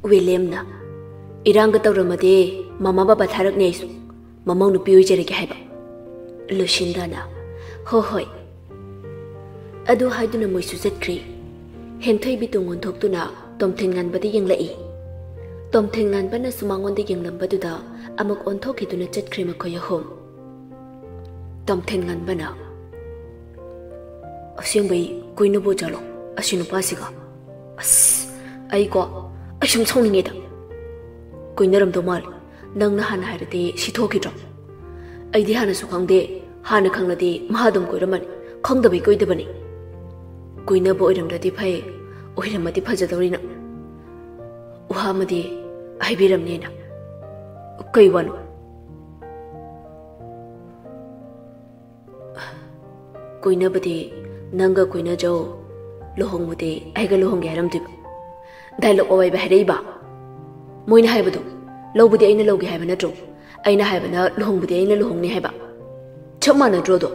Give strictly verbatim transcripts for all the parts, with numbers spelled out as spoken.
ꯋꯤꯂꯤꯌꯝꯅ, "ꯏꯔꯥꯡꯒ ꯇꯧꯔꯝꯃꯗꯤ ꯃꯃꯥ ꯕꯕꯥ ꯊꯥꯔꯛꯅꯤ ꯑꯩꯁꯨ꯫ ꯃꯃꯧ ꯅꯨꯄꯤ ꯑꯣꯏꯖꯔꯒꯦ" ꯍꯥꯏꯕ꯫ ꯂꯨꯁꯤꯟꯗꯥꯅ, "ꯍꯣ ꯍꯣꯏ"꯫ ꯑꯗꯨ ꯍꯥꯏꯗꯨꯅ ꯃꯣꯏꯁꯨ ꯆꯠꯈ꯭ꯔꯦ꯫ ꯍꯦꯟꯊꯣꯏꯕꯤ ꯇꯨꯡ ꯑꯣꯟꯊꯣꯛꯇꯨꯅ ꯇꯣꯝꯊꯤꯟ ꯉꯥꯟꯕꯗ ꯌꯦꯡꯂꯛꯏ꯫ ꯇꯣꯝꯊꯤꯟ ꯉꯥꯟꯕꯅꯁꯨ ꯃꯉꯣꯟꯗ ꯌꯦꯡꯂꯝꯕꯗꯨꯗ ꯑꯃꯨꯛ ꯑꯣꯟꯊꯣꯛꯈꯤꯗꯨꯅ ꯆꯠꯈ꯭ꯔꯦ ꯃꯈꯣꯏ ꯑꯍꯨꯝ꯫ ꯇꯣꯝꯊꯤꯟ ꯉꯥꯟꯕꯅ, "ꯑꯁꯦꯡꯕꯩ ꯀꯣꯏꯅꯕ ꯖꯥꯠꯂꯣ ꯑꯁꯤ ꯅꯨꯄꯥꯁꯤꯒ? ꯑꯁ, ꯑꯩꯀꯣ, ꯑꯩ ꯁꯨꯝ ꯁꯥꯎꯅꯤꯡꯉꯦꯗ꯫ ꯀꯣꯏꯅꯔꯝꯗꯧ ꯃꯥꯜꯂꯦ꯫ ꯅꯪꯅ ꯍꯥꯟꯅ ꯍꯥꯏꯔꯗꯤ ꯁꯤ ꯊꯣꯛꯈꯤꯗ꯭ꯔꯣ? ꯑꯩꯗꯤ ꯍꯥꯟꯅꯁꯨ ꯈꯪꯗꯦ꯫ ꯍꯥꯟꯅ ꯈꯪꯂꯗꯤ ꯃꯍꯥ ꯑꯗꯨꯝ ꯀꯣꯏꯔꯝꯃꯅꯤ꯫ ꯈꯪꯗꯕꯩ ꯀꯣꯏꯗꯕꯅꯤ꯫ ꯀꯣꯏꯅꯕ ꯑꯣꯏꯔꯝꯗ꯭ꯔꯗꯤ ꯐꯩ, ꯑꯣꯏꯔꯝꯃꯗꯤ ꯐꯖꯗꯧꯔꯤꯅ꯫ ꯋꯥ ꯑꯃꯗꯤ ꯍꯥꯏꯕꯤꯔꯝꯅꯦꯅ"꯫ "ꯀꯩ ꯋꯥꯅꯣ?" "ꯀꯣꯏꯅꯕꯗꯤ ꯅꯪꯒ ꯀꯣꯏꯅꯖꯧ, ꯂꯨꯍꯣꯡꯕꯗꯤ ꯑꯩꯒ ꯂꯨꯍꯣꯡꯒꯦ ꯍꯥꯏꯔꯝꯗꯣꯏꯕ꯫ ꯗꯥꯏꯂꯣꯛ ꯑꯋꯥꯏꯕ ꯍꯥꯏꯔꯛꯏꯕ꯫ ꯃꯣꯏꯅ ꯍꯥꯏꯕꯗꯣ ꯂꯧꯕꯗꯤ ꯑꯩꯅ ꯂꯧꯒꯦ ꯍꯥꯏꯕ ꯅꯠꯇ꯭ꯔꯣ? ꯑꯩꯅ ꯍꯥꯏꯕꯅ ꯂꯨꯍꯣꯡꯕꯗꯤ ꯑꯩꯅ ꯂꯨꯍꯣꯡꯅꯤ ꯍꯥꯏꯕ꯫ ꯆꯞ ꯃꯥꯟꯅꯗ꯭ꯔꯣ ꯑꯗꯣ?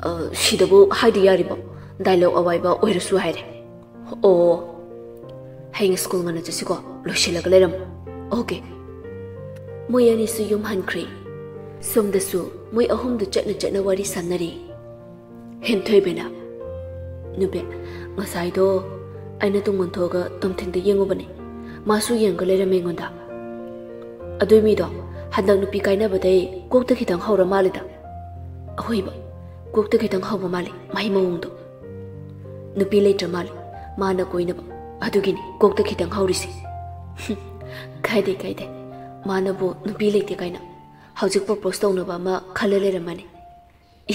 ꯑ, ꯁꯤꯗꯕꯨ ꯍꯥꯏꯗꯤ ꯌꯥꯔꯤꯕꯣ? ꯗꯥꯏꯂꯣꯛ ꯑꯋꯥꯏꯕ ꯑꯣꯏꯔꯁꯨ ꯍꯥꯏꯔꯦ꯫ ꯑꯣ, ꯍꯌꯦꯡ ꯁ꯭ꯀꯨꯜ ꯉꯟꯅ ꯆꯠꯁꯤꯀꯣ, ꯂꯣꯏꯁꯤꯜꯂꯒ ꯂꯩꯔꯝꯃꯣ꯫ ꯑꯣꯀꯦ꯫ ꯃꯣꯏ ꯑꯅꯤꯁꯨ ꯌꯨꯝ ꯍꯟꯈ꯭ꯔꯦ꯫ ꯁꯣꯝꯗꯁꯨ ꯃꯣꯏ ꯑꯍꯨꯝꯗꯨ ꯆꯠꯅ ꯆꯠꯅ ꯋꯥꯔꯤ ꯁꯥꯟꯅꯔꯤ꯫ ꯍꯦꯟꯊꯣꯏꯕꯅ, "ꯅꯨꯄꯤ, ꯉꯁꯥꯏꯗꯣ ꯑꯩꯅ ꯇꯨꯡ ꯑꯣꯟꯊꯣꯛꯑꯒ ꯇꯣꯝꯊꯤꯟꯗ ꯌꯦꯡꯉꯨꯕꯅꯦ꯫ ꯃꯥꯁꯨ ꯌꯦꯡꯉꯒ ꯂꯩꯔꯝꯃꯦ ꯑꯩꯉꯣꯟꯗ꯫ ꯑꯗꯨꯏ ꯃꯤꯗꯣ ꯍꯟꯗꯛ ꯅꯨꯄꯤ ꯀꯥꯏꯅꯕꯗꯩ ꯀꯣꯛꯇ ꯈꯤꯇꯪ ꯍꯧꯔ ꯃꯥꯜꯂꯦꯗ꯫ ꯑꯍꯣꯏꯕ, ꯀꯣꯛꯇ ꯈꯤꯇꯪ ꯍꯧꯕ ꯃꯥꯜꯂꯦ ꯃꯥꯏ ꯃꯑꯣꯡꯗꯣ꯫ ꯅꯨꯄꯤ ꯂꯩꯇ꯭ꯔ ꯃꯥꯜꯂꯦ ꯃꯥꯅ ꯀꯣꯏꯅꯕ꯫ ꯑꯗꯨꯒꯤꯅꯤ ꯀꯣꯛꯇ ꯈꯤꯇꯪ ꯍꯧꯔꯤꯁꯦ"꯫ "ꯀꯥꯏꯗꯦ, ꯀꯥꯏꯗꯦ꯫ ꯃꯥꯅꯕꯨ ꯅꯨꯄꯤ ꯂꯩꯇꯦ ꯀꯥꯏꯅ ꯍꯧꯖꯤꯛ ꯄ꯭ꯔꯣꯄꯣꯁ ꯇꯧꯅꯕ ꯑꯃ ꯈꯜꯂ ꯂꯩꯔꯝꯃꯅꯤ꯫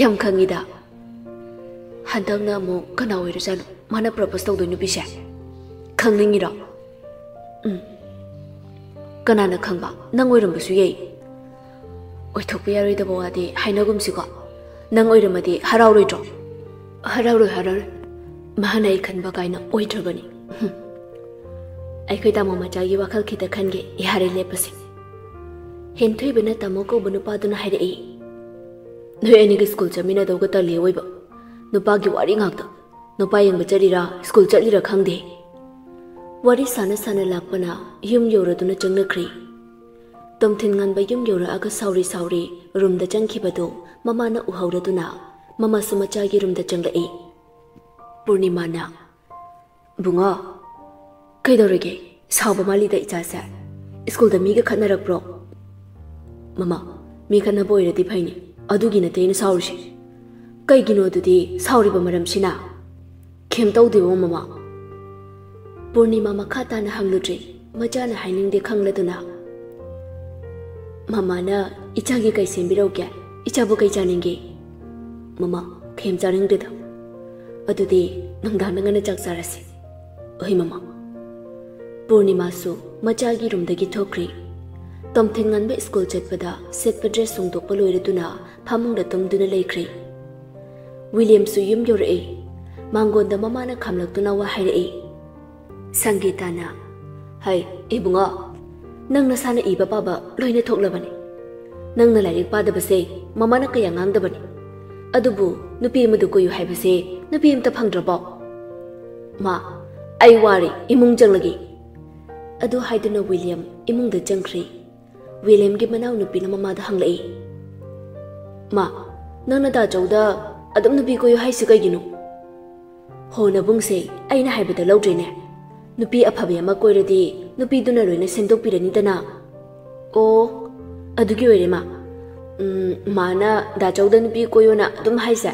ꯌꯥꯝ ꯈꯪꯉꯤꯗ꯫ ꯍꯟꯗꯛꯅ ꯑꯃꯨꯛ ꯀꯅꯥ ꯑꯣꯏꯔꯖꯥꯠꯅꯣ ꯃꯥꯅ ꯄ꯭ꯔꯣꯄꯣꯁ ꯇꯧꯗꯣꯏ ꯅꯨꯄꯤꯁꯦ? ꯈꯪꯅꯤꯡꯉꯤꯔꯣ?" "ꯎꯝ꯫ ꯀꯅꯥꯅ ꯈꯪꯕ? ꯅꯪ ꯑꯣꯏꯔꯝꯕꯁꯨ ꯌꯥꯏ꯫ ꯑꯣꯏꯊꯣꯛꯄ ꯌꯥꯔꯣꯏꯗꯕ ꯋꯥꯗꯤ ꯍꯥꯏꯅꯒꯨꯝꯁꯤꯀꯣ꯫ ꯅꯪ ꯑꯣꯏꯔꯝꯃꯗꯤ ꯍꯔꯥꯎꯔꯣꯏꯗ꯭ꯔꯣ?" "ꯍꯔꯥꯎꯔꯣꯏ, ꯍꯔꯥꯎꯔꯣꯏ꯫ ꯃꯍꯥꯛꯅ ꯑꯩ ꯈꯟꯕ ꯀꯥꯏꯅ ꯑꯣꯏꯗ꯭ꯔꯕꯅꯤ꯫ ꯍꯨꯝ꯫ ꯑꯩꯈꯣꯏ ꯇꯥꯃꯣ ꯃꯆꯥꯒꯤ ꯋꯥꯈꯜ ꯈꯤꯇ ꯈꯟꯒꯦ, ꯌꯥꯔꯦ, ꯂꯦꯞꯄꯁꯤ"꯫ ꯍꯦꯟꯊꯣꯏꯕꯅ ꯇꯥꯃꯣ ꯀꯧꯕ ꯅꯨꯄꯥꯗꯨꯅ ꯍꯥꯏꯔꯛꯏ꯫ "ꯅꯣꯏ ꯑꯅꯤꯒ ꯁ꯭ꯀꯨꯜ ꯆꯠꯃꯤꯟꯅꯗꯧꯒ ꯇꯜꯂꯤ ꯑꯣꯏꯕ꯫ ꯅꯨꯄꯥꯒꯤ ꯋꯥꯔꯤ ꯉꯥꯛꯇ꯫ ꯅꯨꯄꯥ ꯌꯦꯡꯕ ꯆꯠꯂꯤꯔꯥ, ꯁ꯭ꯀꯨꯜ ꯆꯠꯂꯤꯔꯥ ꯈꯪꯗꯦ"꯫ ꯋꯥꯔꯤ ꯁꯥꯟꯅ ꯁꯥꯟꯅ ꯂꯥꯛꯄꯅ ꯌꯨꯝ ꯌꯧꯔꯗꯨꯅ ꯆꯪꯅꯈ꯭ꯔꯦ꯫ ꯇꯣꯝꯊꯤꯟ ꯉꯥꯟꯕ ꯌꯨꯝ ꯌꯧꯔꯛꯑꯒ ꯁꯥꯎꯔꯤ ꯁꯥꯎꯔꯤ ꯔꯨꯝꯗ ꯆꯪꯈꯤꯕꯗꯨ ꯃꯃꯥꯅ ꯎꯍꯧꯔꯗꯨꯅ ꯃꯃꯥꯁꯨ ꯃꯆꯥꯒꯤ ꯔꯨꯝꯗ ꯆꯪꯂꯛꯏ꯫ ꯄꯨꯔꯅꯤꯃꯥꯅ, "ꯕꯨꯡꯉꯣ, ꯀꯩꯗꯧꯔꯒꯦ? ꯁꯥꯎꯕ ꯃꯥꯜꯂꯤꯗ ꯏꯆꯥꯁꯦ꯫ ꯁ꯭ꯀꯨꯜꯗ ꯃꯤꯒ ꯈꯠꯅꯔꯛꯄ꯭ꯔꯣ?" "ꯃꯃꯥ, ꯃꯤ ꯈꯠꯅꯕ ꯑꯣꯏꯔꯗꯤ ꯐꯩꯅꯦ, ꯑꯗꯨꯒꯤ ꯅꯠꯇꯦ ꯑꯩꯅ ꯁꯥꯎꯔꯤꯁꯦ꯫ ꯀꯩꯒꯤꯅꯣ ꯑꯗꯨꯗꯤ ꯁꯥꯎꯔꯤꯕ ꯃꯔꯝꯁꯤꯅ?" "ꯀꯩꯝ ꯇꯧꯗꯦꯕꯣ ꯃꯃꯥ꯫" ꯄꯨꯔꯅꯤꯃꯥ ꯃꯈꯥ ꯇꯥꯅ ꯍꯪꯂꯨꯗ꯭ꯔꯦ꯫ ꯃꯆꯥꯅ ꯍꯥꯏꯅꯤꯡꯗꯦ ꯈꯪꯂꯗꯨꯅ, "ꯃꯃꯥꯅ ꯏꯆꯥꯒꯤ ꯀꯩ ꯁꯦꯝꯕꯤꯔꯧꯒꯦ? ꯏꯆꯥꯕꯨ ꯀꯩ ꯆꯥꯅꯤꯡꯒꯦ?" "ꯃꯃꯥ, ꯀꯩꯝ ꯆꯥꯅꯤꯡꯗꯦꯗ꯫ ꯑꯗꯨꯗꯤ ꯅꯨꯡꯗꯥꯡꯗ ꯉꯟꯅ ꯆꯥꯛ ꯆꯥꯔꯁꯤ꯫" "ꯍꯣꯏ ꯃꯃꯥ꯫" ꯄꯨꯔꯅꯤꯃꯥꯁꯨ ꯃꯆꯥꯒꯤ ꯔꯨꯝꯗꯒꯤ ꯊꯣꯛꯈ꯭ꯔꯦ꯫ ꯇꯣꯝꯊꯤꯟ ꯉꯥꯟꯕ ꯁ꯭ꯀꯨꯜ ꯆꯠꯄꯗ ꯁꯦꯠꯄ ꯗ꯭ꯔꯦꯁ ꯍꯣꯡꯗꯣꯛꯄ ꯂꯣꯏꯔꯗꯨꯅ ꯐꯃꯨꯡꯗ ꯇꯨꯝꯗꯨꯅ ꯂꯩꯈ꯭ꯔꯦ꯫ ꯋꯤꯂꯤꯌꯝꯁꯨ ꯌꯨꯝ ꯌꯧꯔꯛꯑꯦ꯫ ꯃꯥꯡꯒꯣꯟꯗ ꯃꯃꯥꯅ ꯈꯥꯝꯂꯛꯇꯨꯅ ꯋꯥ ꯍꯥꯏꯔꯛꯏ꯫ ꯁꯪꯒꯤꯇꯥꯅ, "ꯍꯩ, ꯏꯕꯨꯡꯉꯣ, ꯅꯪ ꯅꯁꯥꯅ ꯏꯕ ꯄꯥꯕ ꯂꯣꯏꯅ ꯊꯣꯛꯂꯕꯅꯤ꯫ ꯅꯪꯅ ꯂꯥꯏꯔꯤꯛ ꯄꯥꯗꯕꯁꯦ ꯃꯃꯥꯅ ꯀꯌꯥ ꯉꯥꯡꯗꯕꯅꯤ꯫ ꯑꯗꯨꯕꯨ ꯅꯨꯄꯤ ꯑꯃꯗꯨ ꯀꯣꯏꯌꯨ ꯍꯥꯏꯕꯁꯦ ꯅꯨꯄꯤ ꯑꯝꯇ ꯐꯪꯗ꯭ꯔꯕꯣ? ꯃꯥ, ꯑꯩ ꯋꯥꯔꯦ, ꯏꯃꯨꯡ ꯆꯪꯂꯒꯦ꯫" ꯑꯗꯨ ꯍꯥꯏꯗꯨꯅ ꯋꯤꯂꯤꯌꯝ ꯏꯃꯨꯡꯗ ꯆꯪꯈ꯭ꯔꯦ꯫ ꯋꯤꯂꯤꯌꯝꯒꯤ ꯃꯅꯥꯎꯅꯨꯄꯤꯅ ꯃꯃꯥꯗ ꯍꯪꯂꯛꯏ, "ꯃꯥ, ꯅꯪꯅ ꯗꯥꯆꯧꯗ ꯑꯗꯨꯝ ꯅꯨꯄꯤ ꯀꯣꯏꯌꯨ ꯍꯥꯏꯁꯤ ꯀꯩꯒꯤꯅꯣ?" "ꯍꯣ ꯅꯕꯨꯡꯁꯦ, ꯑꯩꯅ ꯍꯥꯏꯕꯗ ꯂꯧꯗ꯭ꯔꯦꯅꯦ꯫ ꯅꯨꯄꯤ ꯑꯐꯕꯤ ꯑꯃ ꯀꯣꯏꯔꯗꯤ ꯅꯨꯄꯤꯗꯨꯅ ꯂꯣꯏꯅ ꯁꯦꯝꯗꯣꯛꯄꯤꯔꯅꯤꯗꯅ꯫" "ꯑꯣ, ꯑꯗꯨꯒꯤ ꯑꯣꯏꯔꯦ ꯃꯥ꯫ ꯎꯝ, ꯃꯥꯅ ꯗꯥꯆꯧꯗ ꯅꯨꯄꯤ ꯀꯣꯏꯌꯣꯅ ꯑꯗꯨꯝ ꯍꯥꯏꯁꯦ꯫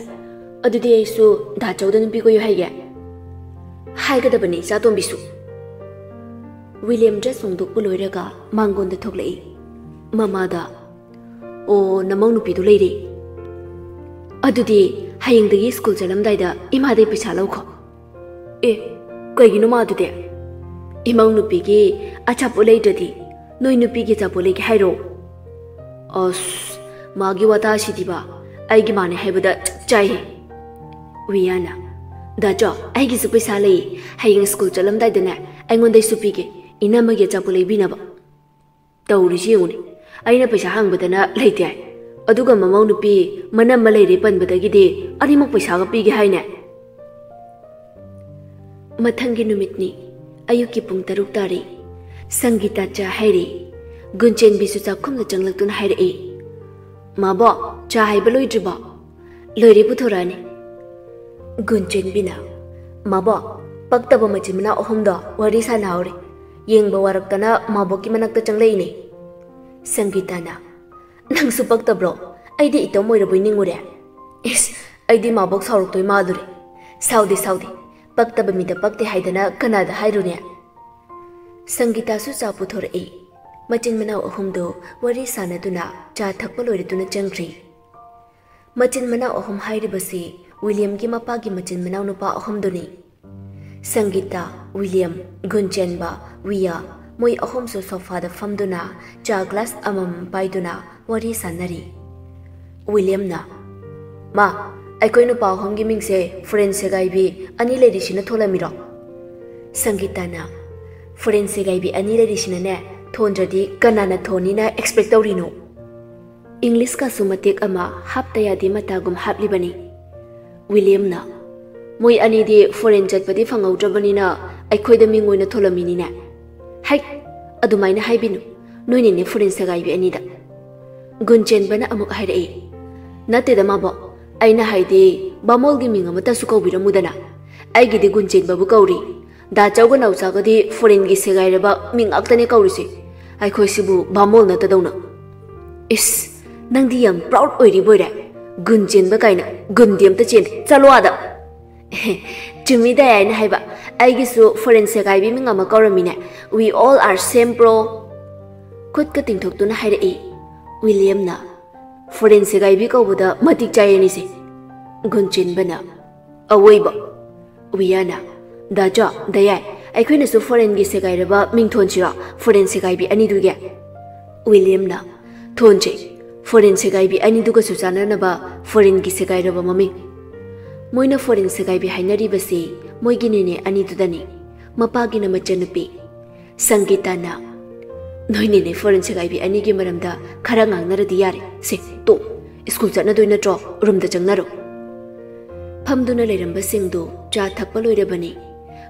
ꯑꯗꯨꯗꯤ ꯑꯩꯁꯨ ꯗꯥꯆꯧꯗ ꯅꯨꯄꯤ ꯀꯣꯏꯌꯨ ꯍꯥꯏꯒꯦ꯫" "ꯍꯥꯏꯒꯗꯕꯅꯤ ꯏꯆꯥꯇꯣꯝꯕꯤꯁꯨ꯫" ꯋꯤꯂꯤꯌꯝ ꯗ꯭ꯔꯦꯁ ꯍꯣꯡꯗꯣꯛꯄ ꯂꯣꯏꯔꯒ ꯃꯥꯡꯒꯣꯟꯗ ꯊꯣꯛꯂꯛꯏ꯫ ꯃꯃꯥꯗ, "ꯑꯣ, ꯅꯃꯧ ꯅꯨꯄꯤꯗꯨ ꯂꯩꯔꯦ꯫ ꯑꯗꯨꯗꯤ ꯍꯌꯦꯡꯗꯒꯤ ꯁ꯭ꯀꯨꯜ ꯆꯠꯂꯝꯗꯥꯏꯗ ꯏꯃꯥꯗꯩ ꯄꯩꯁꯥ ꯂꯧꯈꯣ꯫" "ꯑꯦ, ꯀꯩꯒꯤꯅꯣ ꯃꯥ ꯑꯗꯨꯗꯤ?" "ꯏꯃꯧ ꯅꯨꯄꯤꯒꯤ ꯑꯆꯥꯄꯣꯠ ꯂꯩꯗ꯭ꯔꯗꯤ ꯅꯣꯏ ꯅꯨꯄꯤꯒꯤ ꯑꯆꯥꯄꯣꯠ ꯂꯩꯒꯦ ꯍꯥꯏꯔꯣ?" "ꯑꯁ, ꯃꯥꯒꯤ ꯋꯥꯇꯥꯁꯤꯗꯤꯕ, ꯑꯩꯒꯤ ꯃꯥꯅꯦ ꯍꯥꯏꯕꯗ ꯆꯞ ꯆꯥꯏꯍꯦ꯫" ꯋꯤꯌꯥꯅ, "ꯗꯥꯆꯣ, ꯑꯩꯒꯤꯁꯨ ꯄꯩꯁꯥ ꯂꯩ꯫ ꯍꯌꯦꯡ ꯁ꯭ꯀꯨꯜ ꯆꯠꯂꯝꯗꯥꯏꯗꯅꯦ ꯑꯩꯉꯣꯟꯗꯩꯁꯨ ꯄꯤꯒꯦ, ꯏꯅꯝꯃꯒꯤ ꯑꯆꯥꯄꯣꯠ ꯂꯩꯕꯤꯅꯕ꯫" ꯇꯧꯔꯤꯁꯤ ꯌꯦꯡꯉꯨꯅꯦ, ꯑꯩꯅ ꯄꯩꯁꯥ ꯍꯪꯕꯗꯅ ꯂꯩꯇꯦ ꯍꯥꯏ, ꯑꯗꯨꯒ ꯃꯃꯧ ꯅꯨꯄꯤ ꯃꯅꯝꯃ ꯂꯩꯔꯦ ꯄꯟꯕꯗꯒꯤꯗꯤ ꯑꯅꯤꯃꯛ ꯄꯩꯁꯥꯒ ꯄꯤꯒꯦ ꯍꯥꯏꯅꯦ꯫ ꯃꯊꯪꯒꯤ ꯅꯨꯃꯤꯠꯅꯤ꯫ ꯑꯌꯨꯛꯀꯤ ꯄꯨꯡ ꯇꯔꯨꯛ ꯇꯥꯔꯦ꯫ ꯁꯪꯒꯤꯇꯥ ꯆꯥ ꯍꯩꯔꯤ꯫ ꯒꯨꯟꯆꯦꯟꯕꯤꯁꯨ ꯆꯥꯛꯈꯨꯝꯗ ꯆꯪꯂꯛꯇꯨꯅ ꯍꯥꯏꯔꯛꯏ, "ꯃꯥꯕꯣꯛ, ꯆꯥ ꯍꯩꯕ ꯂꯣꯏꯗ꯭ꯔꯤꯕꯣ?" "ꯂꯣꯏꯔꯦ, ꯄꯨꯊꯣꯔꯛꯑꯅꯤ꯫" ꯒꯨꯟꯆꯦꯟꯕꯤꯅ, "ꯃꯥꯕꯣꯛ, ꯄꯛꯇꯕ ꯃꯆꯤꯟ ꯃꯅꯥꯎ ꯑꯍꯨꯝꯗꯣ ꯋꯥꯔꯤ ꯁꯥꯟꯅꯍꯧꯔꯦ꯫ ꯌꯦꯡꯕ ꯋꯥꯔꯛꯇꯅ ꯃꯥꯕꯣꯛꯀꯤ ꯃꯅꯥꯛꯇ ꯆꯪꯂꯛꯏꯅꯦ꯫" ꯁꯪꯒꯤꯇꯥꯅ, "ꯅꯪꯁꯨ ꯄꯛꯇꯕ꯭ꯔꯣ? ꯑꯩꯗꯤ ꯏꯇꯣꯝ ꯑꯣꯏꯔꯕꯣꯏ ꯅꯤꯡꯉꯨꯔꯦ꯫ ꯏꯁ, ꯑꯩꯗꯤ ꯃꯥꯕꯣꯛ ꯁꯥꯎꯔꯛꯇꯣꯏ ꯃꯥꯜꯂꯨꯔꯦ꯫ ꯁꯥꯎꯗꯦ, ꯁꯥꯎꯗꯦ꯫ ꯄꯛꯇꯕ ꯃꯤꯗ ꯄꯛꯇꯦ ꯍꯥꯏꯗꯅ ꯀꯅꯥꯗ ꯍꯥꯏꯔꯨꯅꯦ?" ꯁꯪꯒꯤꯇꯥꯁꯨ ꯆꯥ ꯄꯨꯊꯣꯔꯛꯏ꯫ ꯃꯆꯤꯟ ꯃꯅꯥꯎ ꯑꯍꯨꯝꯗꯨ ꯋꯥꯔꯤ ꯁꯥꯟꯅꯗꯨꯅ ꯆꯥ ꯊꯛꯄ ꯂꯣꯏꯔꯗꯨꯅ ꯆꯪꯈ꯭ꯔꯤ꯫ ꯃꯆꯤꯟ ꯃꯅꯥꯎ ꯑꯍꯨꯝ ꯍꯥꯏꯔꯤꯕꯁꯤ ꯋꯤꯂꯤꯌꯝꯒꯤ ꯃꯄꯥꯒꯤ ꯃꯆꯤꯟ ꯃꯅꯥꯎ ꯅꯨꯄꯥ ꯑꯍꯨꯝꯗꯨꯅꯤ꯫ ꯁꯪꯒꯤꯇꯥ, ꯋꯤꯂꯤꯌꯝ, ꯒꯨꯟꯆꯦꯟꯕ, ꯋꯤꯌꯥ, ꯃꯣꯏ ꯑꯍꯨꯝꯁꯨ ꯁꯣꯐꯥꯗ ꯐꯝꯗꯨꯅ ꯆꯥ ꯒ꯭ꯂꯥꯁ ꯑꯃꯃꯝ ꯄꯥꯏꯗꯨꯅ ꯋꯥꯔꯤ ꯁꯥꯟꯅꯔꯤ꯫ ꯋꯤꯂꯤꯌꯝꯅ, "ꯃꯥ, ꯑꯩꯈꯣꯏ ꯅꯨꯄꯥ ꯑꯍꯨꯝꯒꯤ ꯃꯤꯡꯁꯦ ꯐꯣꯔꯦꯟ ꯁꯦꯒꯥꯏꯕꯤ ꯑꯅꯤ ꯂꯩꯔꯤꯁꯤꯅ ꯊꯣꯜꯂꯝꯃꯤꯔꯣ?" ꯁꯪꯒꯤꯇꯥꯅ, "ꯐꯣꯔꯦꯟ ꯁꯦꯒꯥꯏꯕꯤ ꯑꯅꯤ ꯂꯩꯔꯤꯁꯤꯅꯅꯦ, ꯊꯣꯟꯗ꯭ꯔꯗꯤ ꯀꯅꯥꯅ ꯊꯣꯟꯅꯤꯅ ꯑꯦꯛꯁꯄꯦꯛ ꯇꯧꯔꯤꯅꯣ?" ꯏꯪꯂꯤꯁꯀꯁꯨ ꯃꯇꯦꯛ ꯑꯃ ꯍꯥꯞꯇ ꯌꯥꯗꯦ ꯃꯇꯥꯒꯨꯝ ꯍꯥꯞꯂꯤꯕꯅꯤ꯫ ꯋꯤꯂꯤꯌꯝꯅ, "ꯃꯣꯏ ꯑꯅꯤꯗꯤ ꯐꯣꯔꯦꯟ ꯆꯠꯄꯗꯤ ꯐꯪꯍꯧꯗ꯭ꯔꯕꯅꯤꯅ ꯑꯩꯈꯣꯏꯗ ꯃꯤꯡ ꯑꯣꯏꯅ ꯊꯣꯜꯂꯝꯃꯤꯅꯤꯅꯦ꯫" "ꯍꯩꯠ, ꯑꯗꯨꯃꯥꯏꯅ ꯍꯥꯏꯕꯤꯅꯨ, ꯅꯣꯏꯅꯤꯅꯦ ꯐꯣꯔꯦꯟ ꯁꯦꯒꯥꯏꯕꯤ ꯑꯅꯤꯗ꯫" ꯒꯨꯟꯆꯦꯟꯕꯅ ꯑꯃꯨꯛ ꯍꯥꯏꯔꯛꯏ, "ꯅꯠꯇꯦꯗ ꯃꯥꯕꯣꯛ, ꯑꯩꯅ ꯍꯥꯏꯗꯤ ꯕꯥꯃꯣꯜꯒꯤ ꯃꯤꯡ ꯑꯃꯠꯇꯁꯨ ꯀꯧꯕꯤꯔꯝꯃꯨꯗꯅ꯫ ꯑꯩꯒꯤꯗꯤ ꯒꯨꯟꯆꯦꯟꯕꯕꯨ ꯀꯧꯔꯤ꯫ ꯗꯥꯆꯧꯒ ꯅꯥꯎꯆꯥꯒꯗꯤ ꯐꯣꯔꯦꯟꯒꯤ ꯁꯦꯒꯥꯏꯔꯕ ꯃꯤꯡ ꯉꯥꯛꯇꯅꯦ ꯀꯧꯔꯤꯁꯦ꯫ ꯑꯩꯈꯣꯏꯁꯤꯕꯨ ꯕꯥꯃꯣꯜ ꯅꯠꯇꯗꯧꯅ꯫" "ꯏꯁ, ꯅꯪꯗꯤ ꯌꯥꯝ ꯄ꯭ꯔꯥꯎꯗ ꯑꯣꯏꯔꯤꯕꯣꯏꯔꯦ꯫ ꯒꯨꯟ ꯆꯦꯟꯕ ꯀꯥꯏꯅ, ꯒꯨꯟꯗꯤ ꯑꯝꯇ ꯆꯦꯟꯗꯦ꯫ ꯆꯠꯂꯣ ꯑꯥꯗ꯫" "ꯆꯨꯝꯃꯤꯗ ꯑꯩꯅ ꯍꯥꯏꯕ, ꯑꯩꯒꯤꯁꯨ ꯐꯣꯔꯦꯟ ꯁꯦꯒꯥꯏꯕꯤ ꯃꯤꯡ ꯑꯃ ꯀꯧꯔꯝꯃꯤꯅꯦ꯫ We all are same, bro꯫" ꯈꯨꯠꯀ ꯇꯤꯡꯊꯣꯛꯇꯨꯅ ꯍꯥꯏꯔꯛꯏ꯫ ꯋꯤꯂꯤꯌꯝꯅ, "ꯐꯣꯔꯦꯟ ꯁꯦꯒꯥꯏꯕꯤ ꯀꯧꯕꯗ ꯃꯇꯤꯛ ꯆꯥꯏ ꯑꯅꯤꯁꯦ꯫" ꯒꯨꯟ ꯆꯦꯟꯕꯅ, "ꯑꯋꯣꯏꯕ꯫" ꯋꯤꯌꯥꯅ, "ꯗꯥꯆꯥ, ꯗꯌꯥꯏ, ꯑꯩꯈꯣꯏꯅꯁꯨ ꯐꯣꯔꯦꯟꯒꯤ ꯁꯦꯒꯥꯏꯔꯕ ꯃꯤꯡ ꯊꯣꯟꯁꯤꯔꯣ, ꯐꯣꯔꯦꯟ ꯁꯦꯒꯥꯏꯕꯤ ꯑꯅꯤꯗꯨꯒꯤ?" ꯋꯤꯂꯤꯌꯝꯅ, "ꯊꯣꯟꯁꯦ, ꯐꯣꯔꯦꯟ ꯁꯦꯒꯥꯏꯕꯤ ꯑꯅꯤꯗꯨꯒꯁꯨ ꯆꯥꯟꯅꯅꯕ ꯐꯣꯔꯦꯟꯒꯤ ꯁꯦꯒꯥꯏꯔꯕ ꯃꯃꯤꯡ꯫ ꯃꯣꯏꯅ ꯐꯣꯔꯦꯟ ꯁꯦꯒꯥꯏꯕꯤ ꯍꯥꯏꯅꯔꯤꯕꯁꯤ ꯃꯣꯏꯒꯤ ꯅꯦꯅꯦ ꯑꯅꯤꯗꯨꯗꯅꯤ, ꯃꯄꯥꯒꯤꯅ ꯃꯆꯟꯅꯨꯄꯤ꯫" ꯁꯪꯒꯤꯇꯥꯅ, "ꯅꯣꯏ ꯅꯦꯅꯦ ꯐꯣꯔꯦꯟ ꯁꯦꯒꯥꯏꯕꯤ ꯑꯅꯤꯒꯤ ꯃꯔꯝꯗ ꯈꯔ ꯉꯥꯡꯅꯔꯗꯤ ꯌꯥꯔꯦ꯫ ꯁꯦ, ꯇꯣꯛ꯫ ꯁ꯭ꯀꯨꯜ ꯆꯠꯅꯗꯣꯏ ꯅꯠꯇ꯭ꯔꯣ? ꯔꯨꯝꯗ ꯆꯪꯅꯔꯣ꯫" ꯐꯝꯗꯨꯅ ꯂꯩꯔꯝꯕꯁꯤꯡꯗꯨ ꯆꯥ ꯊꯛꯄ ꯂꯣꯏꯔꯕꯅꯤ꯫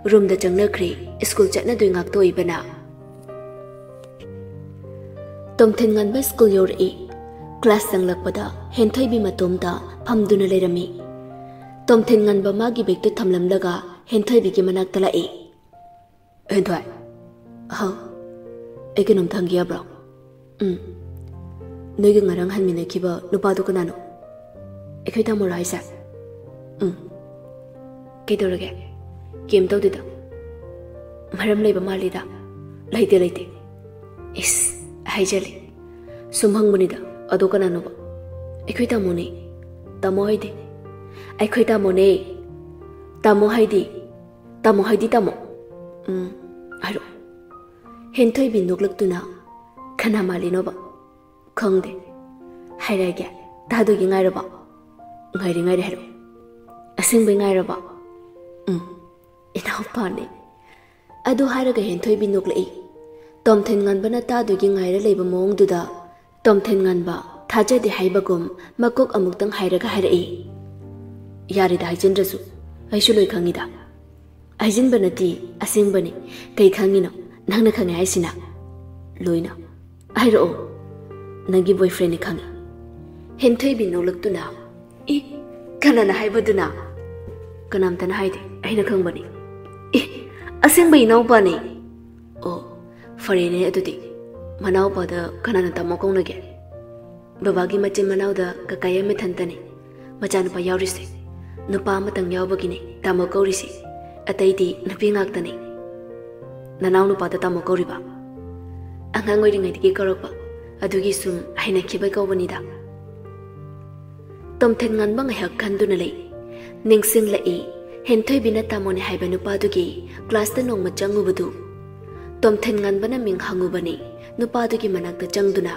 ꯔꯨꯝꯗ ꯆꯪꯅꯈ꯭ꯔꯦ꯫ ꯁ꯭ꯀꯨꯜ ꯆꯠꯅꯗꯣꯏ ꯉꯥꯛꯇ ꯑꯣꯏꯕꯅ꯫ ꯇꯣꯝꯊꯤꯟ ꯉꯟꯕ ꯁ꯭ꯀꯨꯜ ꯌꯧꯔꯛꯏ꯫ ꯀ꯭ꯂꯥꯁ ꯆꯪꯂꯛꯄꯗ ꯍꯦꯟꯊꯣꯏꯕꯤ ꯃꯇꯣꯝꯇ ꯐꯝꯗꯨꯅ ꯂꯩꯔꯝꯃꯤ꯫ ꯇꯣꯝꯊꯤꯟ ꯉꯟꯕ ꯃꯥꯒꯤ ꯕꯦꯒꯇꯨ ꯊꯝꯂꯝꯂꯒ ꯍꯦꯟꯊꯣꯏꯕꯤꯒꯤ ꯃꯅꯥꯛꯇ ꯂꯥꯛꯏ꯫ "ꯍꯦꯟꯊꯣꯏ, ꯍꯥꯎ, ꯑꯩ ꯀꯩꯅꯣꯝꯇ ꯍꯪꯒꯦ ꯌꯥꯕ꯭ꯔꯣ?" "ꯎꯝ, ꯅꯣꯏꯒ ꯉꯔꯥꯡ ꯍꯟꯃꯤꯟꯅꯈꯤꯕ ꯅꯨꯄꯥꯗꯣ ꯀꯅꯥꯅꯣ?" "ꯑꯩꯈꯣꯏ ꯇꯥꯃꯣꯔꯣ ꯍꯥꯏꯁꯦ?" "ꯎꯝ, ꯀꯩꯗꯧꯔꯒꯦ?" "ꯀꯩꯝ ꯇꯧꯗꯦꯗ꯫ ꯃꯔꯝ ꯂꯩꯕ ꯃꯥꯜꯂꯤꯗ?" "ꯂꯩꯇꯦ, ꯂꯩꯇꯦ꯫" "ꯏꯁ, ꯍꯥꯏꯖꯜꯂꯦ꯫ ꯁꯨꯝ ꯍꯪꯕꯅꯤꯗ, ꯑꯗꯣ ꯀꯅꯥꯅꯣꯕ?" "ꯑꯩꯈꯣꯏ ꯇꯥꯃꯣꯅꯦ꯫" "ꯇꯥꯃꯣ ꯍꯥꯏꯗꯤ?" "ꯑꯩꯈꯣꯏ ꯇꯥꯃꯣꯅꯦ꯫ ꯇꯥꯃꯣ ꯍꯥꯏꯗꯤ, ꯇꯥꯃꯣ ꯍꯥꯏꯗꯤ ꯇꯥꯃꯣ꯫" "ꯎꯝ, ꯍꯥꯏꯔꯛꯑꯣ꯫" ꯍꯦꯟꯊꯣꯏꯕꯤ ꯅꯣꯛꯂꯛꯇꯨꯅ, "ꯀꯅꯥ ꯃꯥꯜꯂꯤꯅꯣꯕ?" "ꯈꯪꯗꯦ꯫" "ꯍꯥꯏꯔꯛꯑꯒꯦ, ꯇꯥꯗꯣꯏꯒꯤ ꯉꯥꯏꯔꯕꯣ?" "ꯉꯥꯏꯔꯦ, ꯉꯥꯏꯔꯦ, ꯍꯥꯏꯔꯛꯑꯣ꯫" "ꯑꯁꯦꯡꯕꯩ ꯉꯥꯏꯔꯕꯣ?" "ꯎꯝ, ꯏꯅꯥꯎꯄꯥꯅꯦ꯫" ꯑꯗꯨ ꯍꯥꯏꯔꯒ ꯍꯦꯟꯊꯣꯏꯕꯤ ꯅꯣꯛꯂꯛꯏ꯫ ꯇꯣꯝꯊꯤꯟ ꯉꯟꯕꯅ ꯇꯥꯗꯣꯏꯒꯤ ꯉꯥꯏꯔ ꯂꯩꯕ ꯃꯑꯣꯡꯗꯨꯗ ꯇꯣꯝꯊꯤꯟ ꯉꯟꯕ ꯊꯥꯖꯗꯦ ꯍꯥꯏꯕꯒꯨꯝ ꯃꯀꯣꯛ ꯑꯃꯨꯛꯇꯪ ꯍꯥꯏꯔꯒ ꯍꯥꯏꯔꯛꯏ꯫ "ꯌꯥꯔꯦꯗ, ꯍꯥꯏꯖꯤꯟꯗ꯭ꯔꯁꯨ, ꯑꯩꯁꯨ ꯂꯣꯏ ꯈꯪꯉꯤꯗ꯫" "ꯍꯥꯏꯖꯤꯟꯕ ꯅꯠꯇꯦ, ꯑꯁꯦꯡꯕꯅꯤ꯫ ꯀꯩ ꯈꯪꯉꯤꯅꯣ? ꯅꯪꯅ ꯈꯪꯉꯦ ꯍꯥꯏꯁꯤꯅ?" "ꯂꯣꯏꯅ꯫ ꯍꯥꯏꯔꯛꯑꯣ꯫" "ꯅꯪꯒꯤ ꯕꯣꯏꯐ꯭ꯔꯦꯟꯅꯤ ꯈꯪꯉꯤ꯫" ꯍꯦꯟꯊꯣꯏꯕꯤ ꯅꯣꯛꯂꯛꯇꯨꯅ, "ꯏ, ꯀꯅꯥꯅ ꯍꯥꯏꯕꯗꯨꯅ?" "ꯀꯅꯥꯝꯇꯅ ꯍꯥꯏꯗꯦ, ꯑꯩꯅ ꯈꯪꯕꯅꯤ꯫" "ꯏ, ꯑꯁꯦꯡꯕ ꯏꯅꯥꯎꯄꯥꯅꯤ?" "ꯑꯣ, ꯐꯔꯦꯅꯦ ꯑꯗꯨꯗꯤ꯫ ꯃꯅꯥꯎꯄꯥꯗ ꯀꯅꯥꯅ ꯇꯥꯃꯣ ꯀꯧꯅꯒꯦ?" "ꯕꯕꯥꯒꯤ ꯃꯆꯤꯟ ꯃꯅꯥꯎꯗ ꯀꯀꯥ ꯌꯥꯏ ꯃꯊꯟꯇꯅꯤ ꯃꯆꯥꯅꯨꯄꯥ ꯌꯥꯎꯔꯤꯁꯦ꯫ ꯅꯨꯄꯥ ꯑꯃꯇꯪ ꯌꯥꯎꯕꯒꯤꯅꯦ ꯇꯥꯃꯣ ꯀꯧꯔꯤꯁꯦ꯫ ꯑꯇꯩꯗꯤ ꯅꯨꯄꯤ ꯉꯥꯛꯇꯅꯤ꯫" "ꯅꯅꯥꯎ ꯅꯨꯄꯥꯗ ꯇꯥꯃꯣ ꯀꯧꯔꯤꯕ?" "ꯑꯉꯥꯡ ꯑꯣꯏꯔꯤꯉꯩꯗꯒꯤ ꯀꯧꯔꯛꯄ, ꯑꯗꯨꯒꯤ ꯁꯨꯝ ꯍꯩꯅꯈꯤꯕ ꯀꯧꯕꯅꯤꯗ꯫" ꯇꯣꯝꯊꯤꯟ ꯉꯟꯕ ꯉꯥꯏꯍꯥꯛ ꯈꯟꯗꯨꯅ ꯂꯩ꯫ ꯅꯤꯡꯁꯤꯡꯂꯛꯏ, ꯍꯦꯟꯊꯣꯏꯕꯤꯅ ꯇꯥꯃꯣꯅꯦ ꯍꯥꯏꯕ ꯅꯨꯄꯥꯗꯨꯒꯤ ꯀ꯭ꯂꯥꯁꯇ ꯅꯣꯡꯃ ꯆꯪꯉꯨꯕꯗꯨ꯫ ꯇꯣꯝꯊꯤꯟ ꯉꯟꯕꯅ ꯃꯤꯡ ꯍꯪꯉꯨꯕꯅꯤ ꯅꯨꯄꯥꯗꯨꯒꯤ ꯃꯅꯥꯛꯇ ꯆꯪꯗꯨꯅ꯫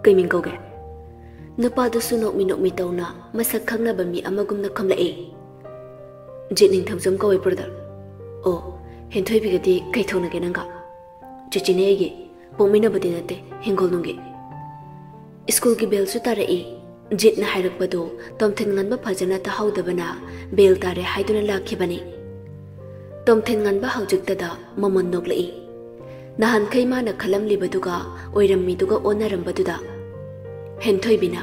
"ꯀꯩ ꯃꯤꯡ ꯀꯧꯒꯦ?" ꯅꯨꯄꯥꯗꯨꯁꯨ ꯅꯣꯛꯃꯤ ꯅꯣꯛꯃꯤ ꯇꯧꯅ ꯃꯁꯛ ꯈꯪꯅꯕ ꯃꯤ ꯑꯃꯒꯨꯝꯅ ꯈꯨꯝꯂꯛꯏ꯫ "ꯖꯤꯠ ꯅꯤꯡꯊꯧꯖꯝ ꯀꯧꯋꯦ, ꯕ꯭ꯔꯗꯔ꯫" "ꯑꯣ, ꯍꯦꯟꯊꯣꯏꯕꯤꯒꯗꯤ ꯀꯩ ꯊꯣꯛꯅꯒꯦ ꯅꯪꯒ?" "ꯆꯤꯆꯦꯅꯦ ꯑꯩꯒꯤ, ꯄꯣꯛꯃꯤꯟꯅꯕꯗꯤ ꯅꯠꯇꯦ, ꯍꯤꯡꯒꯣꯜꯅꯨꯡꯒꯤ꯫" ꯁ꯭ꯀꯨꯜꯒꯤ ꯕꯦꯜꯁꯨ ꯇꯥꯔꯛꯏ꯫ ꯖꯤꯠꯅ ꯍꯥꯏꯔꯛꯄꯗꯨ ꯇꯣꯝꯊꯤꯟ ꯉꯟꯕ ꯐꯖꯅ ꯇꯥꯍꯧꯗꯕꯅ ꯕꯦꯜ ꯇꯥꯔꯦ ꯍꯥꯏꯗꯨꯅ ꯂꯥꯛꯈꯤꯕꯅꯤ꯫ ꯇꯣꯝꯊꯤꯟ ꯉꯥꯟꯕ ꯍꯧꯖꯤꯛꯇꯗ ꯃꯃꯣꯟ ꯅꯣꯛꯂꯛꯏ꯫ ꯅꯍꯥꯟꯈꯩ ꯃꯥꯅ ꯈꯜꯂꯝꯂꯤꯕꯗꯨꯒ ꯑꯣꯏꯔꯝꯃꯤꯗꯨꯒ ꯑꯣꯟꯅꯔꯝꯕꯗꯨꯗ꯫ ꯍꯦꯟꯊꯣꯏꯕꯤꯅ,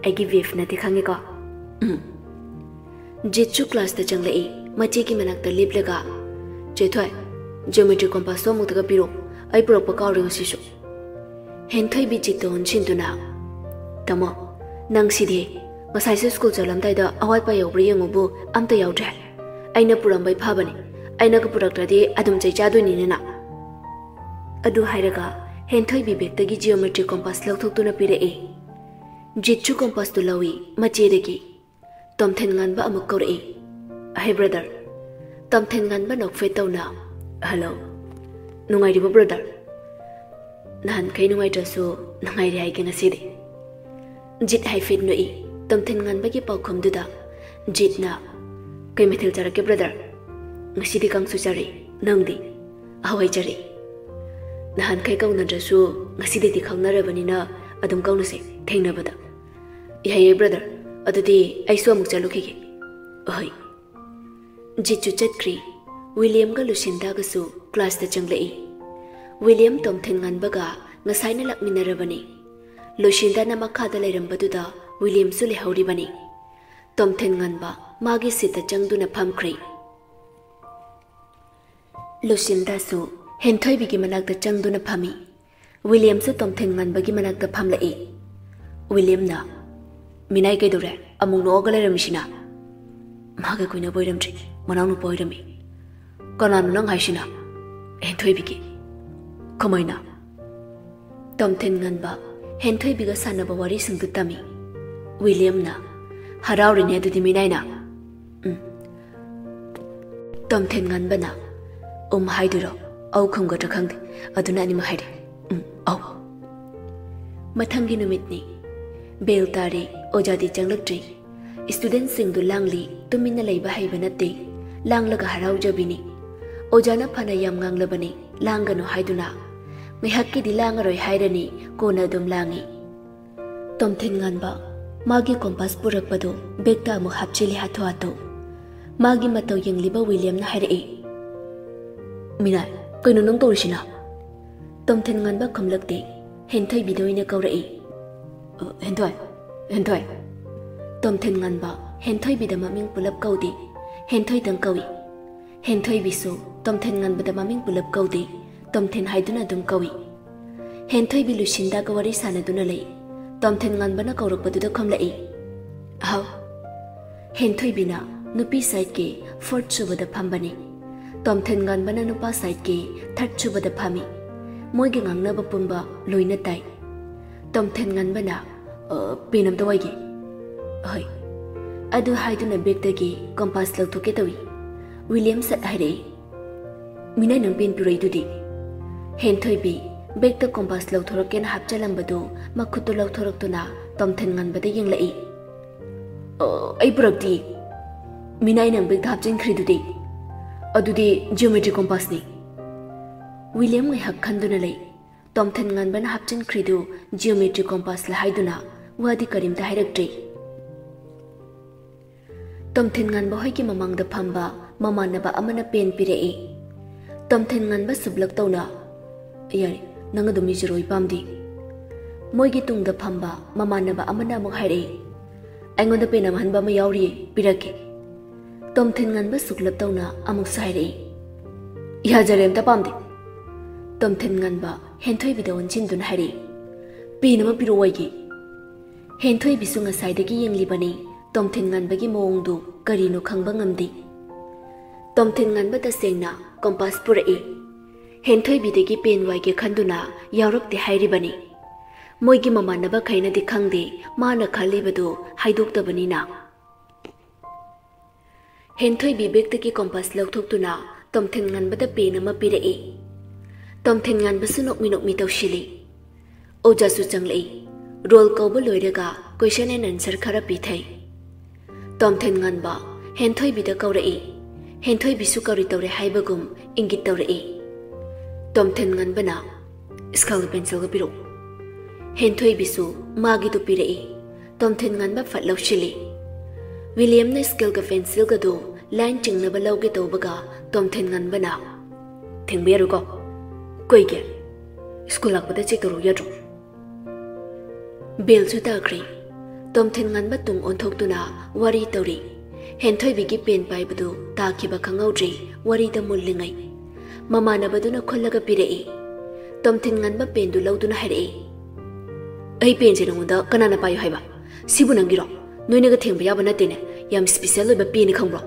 "ꯑꯩꯒꯤ ꯕꯦꯐ ꯅꯠꯇꯦ ꯈꯪꯉꯦꯀꯣ?" ꯎꯝ꯫ ꯖꯤꯠꯁꯨ ꯀ꯭ꯂꯥꯁꯇ ꯆꯪꯂꯛꯏ, ꯃꯆꯦꯒꯤ ꯃꯅꯥꯛꯇ ꯂꯦꯞꯂꯒ, "ꯆꯦꯊꯣꯏ, ꯖꯤꯑꯣꯃꯦꯇ꯭ꯔꯤ ꯀꯣꯝꯄꯥꯁꯇꯣ ꯑꯃꯨꯛꯇꯒ ꯄꯤꯔꯛꯑꯣ, ꯑꯩ ꯄꯨꯔꯛꯄ ꯀꯥꯎꯔꯦ ꯉꯁꯤꯁꯨ"꯫ ꯍꯦꯟꯊꯣꯏꯕꯤ ꯖꯤꯠꯇ ꯑꯣꯟꯁꯤꯟꯗꯨꯅ, "ꯇꯥꯃꯣ, ꯅꯪ ꯁꯤꯗꯤ ꯉꯁꯥꯏꯁꯨ ꯁ꯭ꯀꯨꯜ ꯆꯠꯂꯝꯗꯥꯏꯗ ꯑꯋꯥꯠꯄ ꯌꯥꯎꯕ꯭ꯔꯥ ꯌꯦꯡꯉꯨꯕꯨ ꯑꯝꯇ ꯌꯥꯎꯗ꯭ꯔꯦ꯫ ꯑꯩꯅ ꯄꯨꯔꯝꯕꯩ ꯐꯥꯕꯅꯤ, ꯑꯩꯅꯒ ꯄꯨꯔꯛꯇ꯭ꯔꯗꯤ ꯑꯗꯨꯝ ꯆꯩ ꯆꯥꯗꯣꯏꯅꯤꯅꯦ ꯅꯪ"꯫ ꯑꯗꯨ ꯍꯥꯏꯔꯒ ꯍꯦꯟꯊꯣꯏꯕꯤ ꯕꯦꯒꯇꯒꯤ ꯖꯤꯑꯣꯃꯦꯇ꯭ꯔꯤ ꯀꯣꯝꯄꯥꯁ ꯂꯧꯊꯣꯛꯇꯨꯅ ꯄꯤꯔꯛꯏ꯫ ꯖꯤꯠꯁꯨ ꯀꯣꯝꯄꯥꯁꯇꯨ ꯂꯧꯏ ꯃꯆꯦꯗꯒꯤ꯫ ꯇꯣꯝꯊꯤꯟ ꯉꯥꯟꯕ ꯑꯃꯨꯛ ꯀꯧꯔꯛꯏ, "ꯑꯍꯦ ꯕ꯭ꯔꯗꯔ"꯫ ꯇꯣꯝꯊꯤꯟ ꯉꯥꯟꯕ ꯅꯣꯛꯐꯦꯠ ꯇꯧꯅ, "ꯍꯜꯂꯣ, ꯅꯨꯡꯉꯥꯏꯔꯤꯕꯣ ꯕ꯭ꯔꯗꯔ?" "ꯅꯍꯥꯟꯈꯩ ꯅꯨꯡꯉꯥꯏꯇ꯭ꯔꯁꯨ ꯅꯨꯡꯉꯥꯏꯔꯤ ꯍꯥꯏꯒꯦ ꯉꯁꯤꯗꯤ"꯫ ꯖꯤꯠ ꯍꯥꯏꯐꯦꯠ ꯅꯣꯛꯏ ꯇꯣꯝꯊꯤꯟ ꯉꯥꯟꯕꯒꯤ ꯄꯥꯎꯈꯨꯝꯗꯨꯗ꯫ ꯖꯤꯠꯅ, "ꯀꯩ ꯃꯊꯦꯜ ꯆꯥꯔꯛꯀꯦ ꯕ꯭ꯔꯗꯔ?" "ꯉꯁꯤꯗꯤ ꯀꯥꯡꯁꯨ ꯆꯥꯔꯛꯏ, ꯅꯪꯗꯤ?" "ꯍꯋꯥꯏ ꯆꯥꯔꯛꯏ"꯫ "ꯅꯍꯥꯟꯈꯩ ꯀꯧꯅꯗ꯭ꯔꯁꯨ ꯉꯁꯤꯗꯩꯗꯤ ꯈꯪꯅꯔꯕꯅꯤꯅ ꯑꯗꯨꯝ ꯀꯧꯅꯁꯦ ꯊꯦꯡꯅꯕꯗ"꯫ "ꯌꯥꯏꯌꯦ ꯕ꯭ꯔꯗꯔ, ꯑꯗꯨꯗꯤ ꯑꯩꯁꯨ ꯑꯃꯨꯛ ꯆꯠꯂꯨꯈꯤꯒꯦ"꯫ "ꯑꯍꯣꯏ"꯫ ꯖꯤꯠꯁꯨ ꯆꯠꯈ꯭ꯔꯤ꯫ ꯋꯤꯂꯤꯌꯝꯒ ꯂꯨꯁꯤꯟꯗꯥꯒꯁꯨ ꯀ꯭ꯂꯥꯁꯇ ꯆꯪꯂꯛꯏ꯫ ꯋꯤꯂꯤꯌꯝ ꯇꯣꯝꯊꯤꯟ ꯉꯥꯟꯕꯒ ꯉꯁꯥꯏꯅ ꯂꯥꯛꯃꯤꯟꯅꯔꯕꯅꯤ꯫ ꯂꯨꯁꯤꯟꯗꯥꯅ ꯃꯈꯥꯗ ꯂꯩꯔꯝꯕꯗꯨꯗ ꯋꯤꯂꯤꯌꯝꯁꯨ ꯂꯩꯍꯧꯔꯤꯕꯅꯤ꯫ ꯇꯣꯝꯊꯤꯟ ꯉꯥꯟꯕ ꯃꯥꯒꯤ ꯁꯤꯠꯇ ꯆꯪꯗꯨꯅ ꯐꯝꯈ꯭ꯔꯦ꯫ ꯂꯨꯁꯤꯟꯗꯥꯁꯨ ꯍꯦꯟꯊꯣꯏꯕꯤꯒꯤ ꯃꯅꯥꯛꯇ ꯆꯪꯗꯨꯅ ꯐꯝꯃꯤ꯫ ꯋꯤꯂꯤꯌꯝꯁꯨ ꯇꯣꯝꯊꯤꯟ ꯉꯥꯟꯕꯒꯤ ꯃꯅꯥꯛꯇ ꯐꯝꯂꯛꯏ꯫ ꯋꯤꯂꯤꯌꯝꯅ, "ꯃꯤꯅꯥꯏ ꯀꯩꯗꯧꯔꯦ? ꯑꯃꯨꯛ ꯅꯣꯛꯑꯒ ꯂꯩꯔꯝꯃꯤꯁꯤꯅ?" "ꯃꯥꯒ ꯀꯣꯏꯅꯕ ꯑꯣꯏꯔꯝꯗ꯭ꯔꯦ, ꯃꯅꯥꯎꯅꯨꯄꯥ ꯑꯣꯏꯔꯝꯃꯤ"꯫ "ꯀꯅꯥꯅꯣ ꯅꯪ ꯍꯥꯏꯁꯤꯅ?" "ꯍꯦꯟꯊꯣꯏꯕꯤꯒꯤ"꯫ "ꯀꯃꯥꯏꯅ?" ꯇꯣꯝꯊꯤꯟ ꯉꯥꯟꯕ ꯍꯦꯟꯊꯣꯏꯕꯤꯒ ꯁꯥꯟꯅꯕ ꯋꯥꯔꯤꯁꯤꯡꯗꯨ ꯇꯝꯃꯤ꯫ ꯋꯤꯂꯤꯌꯝꯅ, "ꯍꯔꯥꯎꯔꯤꯅꯦ ꯑꯗꯨꯗꯤ ꯃꯤꯅꯥꯏꯅ"꯫ ꯎꯝ꯫ ꯇꯣꯝꯊꯤꯟ ꯉꯥꯟꯕꯅ, "ꯎꯝ ꯍꯥꯏꯗꯣꯏꯔꯣ ꯑꯧ ꯈꯨꯝꯒꯗ꯭ꯔꯥ ꯈꯪꯗꯦ, ꯑꯗꯨꯅ ꯑꯅꯤꯃꯛ ꯍꯥꯏꯔꯦ꯫ ꯎꯝ, ꯑꯧ"꯫ ꯃꯊꯪꯒꯤ ꯅꯨꯃꯤꯠꯅꯤ꯫ ꯕꯦꯜ ꯇꯥꯔꯦ, ꯑꯣꯖꯥꯗꯤ ꯆꯪꯂꯛꯇ꯭ꯔꯤ꯫ ꯁ꯭ꯇꯨꯗꯦꯟꯠꯁꯤꯡꯗꯨ ꯂꯥꯡꯂꯤ, ꯇꯨꯃꯤꯟꯅ ꯂꯩꯕ ꯍꯩꯕ ꯅꯠꯇꯦ꯫ ꯂꯥꯡꯂꯒ ꯍꯔꯥꯎꯖꯕꯤꯅꯤ꯫ ꯑꯣꯖꯥꯅ ꯐꯅ ꯌꯥꯝ ꯉꯥꯡꯂꯕꯅꯤ, ꯂꯥꯡꯒꯅꯨ ꯍꯥꯏꯗꯨꯅ꯫ ꯉꯥꯏꯍꯥꯛꯀꯤꯗꯤ ꯂꯥꯡꯉꯔꯣꯏ ꯍꯥꯏꯔꯅꯤ, ꯀꯣꯟꯅ ꯑꯗꯨꯝ ꯂꯥꯡꯉꯤ꯫ ꯇꯣꯝꯊꯤꯟ ꯉꯥꯟꯕ ꯃꯥꯒꯤ ꯀꯣꯝꯄꯥꯁ ꯄꯨꯔꯛꯄꯗꯨ ꯕꯦꯒꯇ ꯑꯃꯨꯛ ꯍꯥꯞꯆꯤꯜꯂꯤ ꯍꯥꯊꯨ ꯍꯥꯊꯨ꯫ ꯃꯥꯒꯤ ꯃꯇꯧ ꯌꯦꯡꯂꯤꯕ ꯋꯤꯂꯤꯌꯝꯅ ꯍꯥꯏꯔꯛꯏ, "ꯃꯤꯅꯥꯏ, ꯀꯩꯅꯣ ꯅꯪ ꯇꯧꯔꯤꯁꯤꯅ?" ꯇꯣꯝꯊꯤꯟ ꯉꯥꯟꯕ ꯈꯨꯝꯂꯛꯇꯦ꯫ ꯍꯦꯟꯊꯣꯏꯕꯤꯗ ꯑꯣꯏꯅ ꯀꯧꯔꯛꯏ꯫ "ꯑ, ꯍꯦꯟꯊꯣꯏ, ꯍꯦꯟꯊꯣꯏ꯫" ꯇꯣꯝꯊꯤꯟ ꯉꯥꯟꯕ ꯍꯦꯟꯊꯣꯏꯕꯤꯗ ꯃꯃꯤꯡ ꯄꯨꯂꯞ ꯀꯧꯗꯦ, ꯍꯦꯟꯊꯣꯏꯗꯪ ꯀꯧꯏ꯫ ꯍꯦꯟꯊꯣꯏꯕꯤꯁꯨ ꯇꯣꯝꯊꯤꯟ ꯉꯥꯟꯕꯗ ꯃꯃꯤꯡ ꯄꯨꯂꯞ ꯀꯧꯗꯦ, ꯇꯣꯝꯊꯤꯟ ꯍꯥꯏꯗꯨꯅ ꯑꯗꯨꯝ ꯀꯧꯏ꯫ ꯍꯦꯟꯊꯣꯏꯕꯤ ꯂꯨꯁꯤꯟꯗꯥꯒ ꯋꯥꯔꯤ ꯁꯥꯟꯅꯗꯨꯅ ꯂꯩ꯫ ꯇꯣꯝꯊꯤꯟ ꯉꯥꯟꯕꯅ ꯀꯧꯔꯛꯄꯗꯨꯗ ꯈꯨꯝꯂꯛꯏ, "ꯍꯥꯎ꯫" ꯍꯦꯟꯊꯣꯏꯕꯤꯅ ꯅꯨꯄꯤ ꯁꯥꯏꯠꯀꯤ ꯐꯣꯔꯠ ꯁꯨꯕꯗ ꯐꯝꯕꯅꯤ꯫ ꯇꯣꯝꯊꯤꯟ ꯉꯥꯟꯕꯅ ꯅꯨꯄꯥ ꯁꯥꯏꯠꯀꯤ ꯊꯥꯔꯠ ꯁꯨꯕꯗ ꯐꯝꯃꯤ꯫ ꯃꯣꯏꯒꯤ ꯉꯥꯡꯅꯕ ꯄꯨꯝꯕ ꯂꯣꯏꯅ ꯇꯥꯏ꯫ ꯇꯣꯝꯊꯤꯟ ꯉꯥꯟꯕꯅ, "ꯑ, ꯄꯦꯟ ꯑꯝꯇ ꯋꯥꯏꯒꯦ꯫" "ꯍꯣꯏ꯫" ꯑꯗꯨ ꯍꯥꯏꯗꯨꯅ ꯕꯦꯒꯇꯒꯤ ꯀꯣꯝꯄꯥꯁ ꯂꯧꯊꯣꯛꯀꯦ ꯇꯧꯏ꯫ ꯋꯤꯂꯤꯌꯝ ꯁꯠ ꯍꯥꯏꯔꯛꯏ, "ꯃꯤꯅꯥꯏ, ꯅꯪ ꯄꯦꯟ ꯄꯤꯔꯛꯏꯗꯨꯗꯤ?" ꯍꯦꯟꯊꯣꯏꯕꯤ ꯕꯦꯒꯇ ꯀꯣꯝꯄꯥꯁ ꯂꯧꯊꯣꯔꯛꯀꯦꯅ ꯍꯥꯞꯆꯜꯂꯝꯕꯗꯨ ꯃꯈꯨꯠꯇꯨ ꯂꯧꯊꯣꯔꯛꯇꯨꯅ ꯇꯣꯝꯊꯤꯟ ꯉꯥꯟꯕꯗ ꯌꯦꯡꯂꯛꯏ꯫ "ꯑ, ꯑꯩ ꯄꯨꯔꯛꯇꯤ꯫ ꯃꯤꯅꯥꯏ, ꯅꯪ ꯕꯦꯒꯇ ꯍꯥꯞꯆꯤꯟꯈ꯭ꯔꯤꯗꯨꯗꯤ?" "ꯑꯗꯨꯗꯤ ꯖꯤꯑꯣꯃꯦꯇ꯭ꯔꯤ ꯀꯣꯝꯄꯥꯁꯅꯤ꯫" ꯋꯤꯂꯤꯌꯝ ꯉꯥꯏꯍꯥꯛ ꯈꯟꯗꯨꯅ ꯂꯩ꯫ ꯇꯣꯝꯊꯤꯟ ꯉꯥꯟꯕꯅ ꯍꯥꯞꯆꯤꯟꯈ꯭ꯔꯤꯗꯨ ꯖꯤꯑꯣꯃꯦꯇ꯭ꯔꯤ ꯀꯣꯝꯄꯥꯁꯂ ꯍꯥꯏꯗꯨꯅ ꯋꯥꯗꯤ ꯀꯔꯤꯝꯇ ꯍꯥꯏꯔꯛꯇ꯭ꯔꯤ꯫ ꯇꯣꯝꯊꯤꯟ ꯉꯥꯟꯕ ꯍꯣꯏꯒꯤ ꯃꯃꯥꯡꯗ ꯐꯝꯕ ꯃꯃꯥꯟꯅꯕ ꯑꯃꯅ ꯄꯦꯟ ꯄꯤꯔꯛꯏ꯫ ꯇꯣꯝꯊꯤꯟ ꯉꯥꯟꯕ ꯁꯨꯞꯂꯛ ꯇꯧꯅ, "ꯌꯥꯔꯦ, ꯅꯪ ꯑꯗꯨꯝ ꯏꯖꯔꯣ, ꯏꯄꯥꯝꯗꯤ꯫" ꯃꯣꯏꯒꯤ ꯇꯨꯡꯗ ꯐꯝꯕ ꯃꯃꯥꯟꯅꯕ ꯑꯃꯅ ꯑꯃꯨꯛ ꯍꯥꯏꯔꯛꯏ, "ꯑꯩꯉꯣꯟꯗ ꯄꯦꯟ ꯑꯃꯍꯟꯕ ꯑꯃ ꯌꯥꯎꯔꯤꯌꯦ, ꯄꯤꯔꯛꯀꯦ꯫" ꯇꯣꯝꯊꯤꯟ ꯉꯥꯟꯕ ꯁꯨꯛꯂꯞ ꯇꯧꯅ ꯑꯃꯨꯛꯁꯨ ꯍꯥꯏꯔꯛꯏ, "ꯌꯥꯖꯔꯦ, ꯑꯝꯇ ꯄꯥꯝꯗꯦ꯫" ꯇꯣꯝꯊꯤꯟ ꯉꯥꯟꯕ ꯍꯦꯟꯊꯣꯏꯕꯤꯗ ꯑꯣꯟꯁꯤꯟꯗꯨꯅ ꯍꯥꯏꯔꯛꯏ, "ꯄꯦꯟ ꯑꯃ ꯄꯤꯔꯛꯑꯣ ꯑꯩꯒꯤ꯫" ꯍꯦꯟꯊꯣꯏꯕꯤꯁꯨ ꯉꯁꯥꯏꯗꯒꯤ ꯌꯦꯡꯂꯤꯕꯅꯤ, ꯇꯣꯝꯊꯤꯟ ꯉꯥꯟꯕꯒꯤ ꯃꯑꯣꯡꯗꯨ ꯀꯔꯤꯅꯣ ꯈꯪꯕ ꯉꯝꯗꯦ꯫ ꯇꯣꯝꯊꯤꯟ ꯉꯥꯟꯕ ꯇꯁꯦꯡꯅ ꯀꯣꯝꯄꯥꯁ ꯄꯨꯔꯛꯏ꯫ ꯍꯦꯟꯊꯣꯏꯕꯤꯗꯒꯤ ꯄꯦꯟ ꯋꯥꯏꯒꯦ ꯈꯟꯗꯨꯅ ꯌꯥꯎꯔꯛꯇꯦ ꯍꯥꯏꯔꯤꯕꯅꯤ꯫ ꯃꯣꯏꯒꯤ ꯃꯃꯥꯟꯅꯕꯈꯩꯅꯗꯤ ꯈꯪꯗꯦ, ꯃꯥꯅ ꯈꯜꯂꯤꯕꯗꯨ ꯍꯥꯏꯗꯣꯛꯇꯕꯅꯤꯅ꯫ ꯍꯦꯟꯊꯣꯏꯕꯤ ꯕꯦꯒꯇꯒꯤ ꯀꯣꯝꯄꯥꯁ ꯂꯧꯊꯣꯛꯇꯨꯅ ꯇꯣꯝꯊꯤꯟ ꯉꯥꯟꯕꯗ ꯄꯦꯟ ꯑꯃ ꯄꯤꯔꯛꯏ꯫ ꯇꯣꯝꯊꯤꯟ ꯉꯥꯟꯕꯁꯨ ꯅꯣꯛꯃꯤ ꯅꯣꯛꯃꯤ ꯇꯧꯁꯤꯜꯂꯤ꯫ ꯑꯣꯖꯥꯁꯨ ꯆꯪꯂꯛꯏ꯫ ꯔꯣꯜ ꯀꯧꯕ ꯂꯣꯏꯔꯒ question and answer ꯈꯔ ꯄꯤꯊꯩ꯫ ꯇꯣꯝꯊꯤꯟ ꯉꯥꯟꯕ ꯍꯦꯟꯊꯣꯏꯕꯤꯗ ꯀꯧꯔꯛꯏ꯫ ꯍꯦꯟꯊꯣꯏꯕꯤꯁꯨ ꯀꯔꯤ ꯇꯧꯔꯦ ꯍꯥꯏꯕꯒꯨꯝ ꯏꯪꯒꯤꯠ ꯇꯧꯔꯛꯏ꯫ ꯇꯣꯝꯊꯤꯟ ꯉꯥꯟꯕꯅ, "ꯁ꯭ꯀꯦꯜꯒ ꯄꯦꯟꯁꯤꯜꯒ ꯄꯤꯔꯛꯎ꯫" ꯍꯦꯟꯊꯣꯏꯕꯤꯁꯨ ꯃꯥꯒꯤꯗꯨ ꯄꯤꯔꯛꯏ꯫ ꯇꯣꯝꯊꯤꯟ ꯉꯥꯟꯕ ꯐꯠ ꯂꯧꯁꯤꯜꯂꯤ꯫ ꯋꯤꯂꯤꯌꯝꯅ ꯁ꯭ꯀꯦꯜꯒ ꯄꯦꯟꯁꯤꯜꯒꯗꯨ ꯂꯥꯏꯟ ꯆꯤꯡꯅꯕ ꯂꯧꯒꯦ ꯇꯧꯕꯒ ꯇꯣꯝꯊꯤꯟ ꯉꯟꯕꯅ, "ꯊꯤꯡꯕ ꯌꯥꯔꯣꯏꯀꯣ꯫ ꯀꯩꯒꯤ? ꯁ꯭ꯀꯨꯜ ꯂꯥꯛꯄꯗ ꯆꯦꯛ ꯇꯧꯔꯛꯎ ꯌꯥꯗ꯭ꯔꯣ?" ꯕꯦꯜꯁꯨ ꯇꯥꯈ꯭ꯔꯦ꯫ ꯇꯣꯝꯊꯤꯟ ꯉꯟꯕ ꯇꯨꯡ ꯑꯣꯟꯊꯣꯛꯇꯨꯅ ꯋꯥꯔꯤ ꯇꯧꯔꯤ꯫ ꯍꯦꯟꯊꯣꯏꯕꯤꯒꯤ ꯄꯦꯟ ꯄꯥꯏꯕꯗꯨ ꯇꯥꯈꯤꯕ ꯈꯪꯍꯧꯗ꯭ꯔꯦ ꯋꯥꯔꯤꯗ ꯃꯨꯜꯂꯤꯉꯩ꯫ ꯃꯃꯥꯟꯅꯕꯗꯨꯅ ꯈꯨꯜꯂꯒ ꯄꯤꯔꯛꯏ꯫ ꯇꯣꯝꯊꯤꯟ ꯉꯟꯕ ꯄꯦꯟꯗꯨ ꯂꯧꯗꯨꯅ ꯍꯥꯏꯔꯛꯏ, "ꯑꯩ ꯄꯦꯟꯁꯦ ꯅꯉꯣꯟꯗ ꯀꯅꯥꯅ ꯄꯥꯏꯌꯨ ꯍꯥꯏꯕ? ꯁꯤꯕꯨ ꯅꯪꯒꯤꯔꯣ? ꯅꯣꯏꯅꯒ ꯊꯦꯡꯕ ꯌꯥꯕ ꯅꯠꯇꯦꯅꯦ, ꯌꯥꯝ ꯁ꯭ꯄꯤꯁꯦꯜ ꯑꯣꯏꯕ ꯄꯦꯟꯅꯤ ꯈꯪꯕ꯭ꯔꯣ?"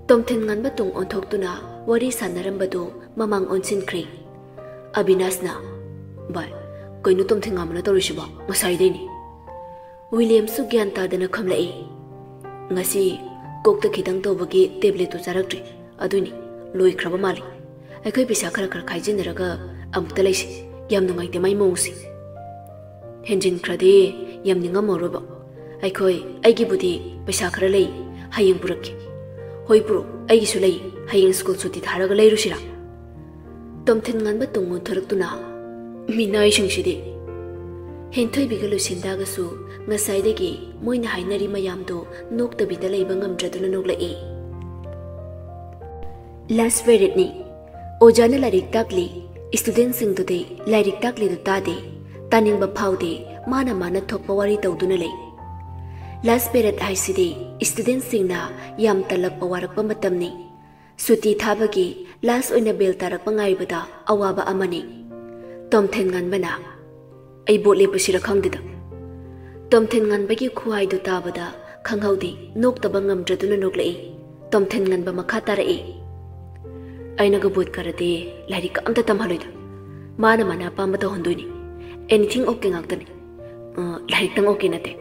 ꯇꯣꯝꯊꯤꯟ ꯉꯟꯕ ꯇꯨꯡ ꯑꯣꯟꯊꯣꯛꯇꯨꯅ ꯋꯥꯔꯤ ꯁꯥꯟꯅꯔꯝꯕꯗꯨ ꯃꯃꯥꯡ ꯑꯣꯟꯁꯤꯟꯈ꯭ꯔꯦ꯫ ꯑꯕꯤꯅꯥꯁꯅ, "ꯚꯥꯏ, ꯀꯩꯅꯣ ꯇꯣꯝꯊꯤꯟ ꯉꯟꯕꯅ ꯇꯧꯔꯤꯁꯤꯕꯣ? ꯉꯁꯥꯏꯗꯩꯅꯤ꯫" ꯋꯤꯂꯤꯌꯝꯁꯨ ꯒ꯭ꯌꯥꯟ ꯇꯥꯗꯅ ꯈꯨꯝꯂꯛꯏ, "ꯉꯁꯤ ꯀꯣꯛꯇ ꯈꯤꯇꯪ ꯇꯧꯕꯒꯤ ꯇꯦꯕ꯭ꯂꯦꯠꯇꯨ ꯆꯥꯔꯛꯇ꯭ꯔꯤ, ꯑꯗꯨꯏꯅꯤ꯫ ꯂꯣꯏꯈ꯭ꯔꯕ ꯃꯥꯜꯂꯤ꯫ ꯑꯩꯈꯣꯏ ꯄꯩꯁꯥ ꯈꯔ ꯈꯔ ꯈꯥꯏꯖꯤꯟꯅꯔꯒ ꯑꯃꯨꯛꯇ ꯂꯩꯁꯤ꯫ ꯌꯥꯝ ꯅꯨꯡꯉꯥꯏꯇꯦ ꯃꯥꯏ ꯃꯑꯣꯡꯁꯤ꯫ ꯍꯦꯟꯖꯤꯟꯈ꯭ꯔꯗꯤ ꯌꯥꯝ ꯅꯤꯡꯉꯝꯃꯔꯣꯏꯕ꯫ ꯑꯩꯈꯣꯏ, ꯑꯩꯒꯤꯕꯨꯗꯤ ꯄꯩꯁꯥ ꯈꯔ ꯂꯩ, ꯍꯌꯦꯡ ꯄꯨꯔꯛꯀꯦ꯫" "ꯍꯣꯏ ꯄꯨꯔꯛꯑꯣ, ꯑꯩꯒꯤꯁꯨ ꯂꯩ꯫ ꯍꯌꯦꯡ ꯁ꯭ꯀꯨꯜ ꯁꯨꯇꯤ ꯊꯥꯔꯒ ꯂꯩꯔꯨꯁꯤꯔꯥ?" ꯇꯣꯝꯊꯤꯟ ꯉꯟꯕ ꯇꯨꯡ ꯑꯣꯟꯊꯣꯔꯛꯇꯨꯅ, "ꯃꯤꯅꯥꯏꯁꯤꯡꯁꯤꯗꯤ!" ꯍꯦꯟꯊꯣꯏꯕꯤꯒ ꯂꯨꯁꯤꯟꯗꯥꯒꯁꯨ ꯉꯁꯥꯏꯗꯒꯤ ꯃꯣꯏꯅ ꯍꯥꯏꯅꯔꯤ ꯃꯌꯥꯝꯗꯨ ꯅꯣꯛꯇꯕꯤꯗ ꯂꯩꯕ ꯉꯝꯗ꯭ꯔꯗꯨꯅ ꯅꯣꯛꯂꯛꯏ꯫ ꯂꯥꯁ ꯄꯦꯔꯦꯠꯅꯤ꯫ ꯑꯣꯖꯥꯅ ꯂꯥꯏꯔꯤꯛ ꯇꯥꯛꯂꯤ, ꯁ꯭ꯇꯨꯗꯦꯟꯠꯁꯤꯡꯗꯨꯗꯤ ꯂꯥꯏꯔꯤꯛ ꯇꯥꯛꯂꯤꯗꯨ ꯇꯥꯗꯦ, ꯇꯥꯅꯤꯡꯕ ꯐꯥꯎꯗꯦ, ꯃꯥꯅ ꯃꯥꯅ ꯊꯣꯛꯄ ꯋꯥꯔꯤ ꯇꯧꯗꯨꯅ ꯂꯩ꯫ ꯂꯥꯁ ꯄꯦꯔꯦꯠ ꯍꯥꯏꯁꯤꯗꯤ ꯁ꯭ꯇꯨꯗꯦꯟꯠꯁꯤꯡꯅ ꯌꯥꯝ ꯇꯜꯂꯛꯄ ꯋꯥꯔꯛꯄ ꯃꯇꯝꯅꯤ꯫ ꯁꯨꯇꯤ ꯊꯥꯕꯒꯤ ꯂꯥꯁ ꯑꯣꯏꯅ ꯕꯦꯜ ꯇꯥꯔꯛꯄ ꯉꯥꯏꯕꯗ ꯑꯋꯥꯕ ꯑꯃꯅꯤ꯫ ꯇꯣꯝꯊꯤꯟ ꯉꯟꯕꯅ, "ꯑꯩ ꯕꯣꯠ ꯂꯦꯞꯄꯁꯤꯔ ꯈꯪꯗꯦꯗ꯫" ꯇꯣꯝꯊꯤꯟ ꯉꯟꯕꯒꯤ ꯈꯨꯍꯥꯏꯗꯨ ꯇꯥꯕꯗ ꯈꯪꯍꯧꯗꯦ, ꯅꯣꯛꯇꯕ ꯉꯝꯗ꯭ꯔꯗꯨꯅ ꯅꯣꯛꯂꯛꯏ꯫ ꯇꯣꯝꯊꯤꯟ ꯉꯟꯕ ꯃꯈꯥ ꯇꯥꯔꯛꯏ, "ꯑꯩꯅꯒ ꯕꯣꯠ ꯀꯥꯔꯗꯤ ꯂꯥꯏꯔꯤꯛꯀ ꯑꯝꯇ ꯇꯝꯍꯜꯂꯣꯏꯗ꯫ ꯃꯥꯅ ꯃꯥꯅ ꯑꯄꯥꯝꯕ ꯇꯧꯍꯟꯗꯣꯏꯅꯤ꯫ ꯑꯦꯅꯤꯊꯤꯡ ꯑꯣꯀꯦ ꯉꯥꯛꯇꯅꯤ꯫ ꯑ, ꯂꯥꯏꯔꯤꯛꯇꯪ ꯑꯣꯀꯦ ꯅꯠꯇꯦ꯫"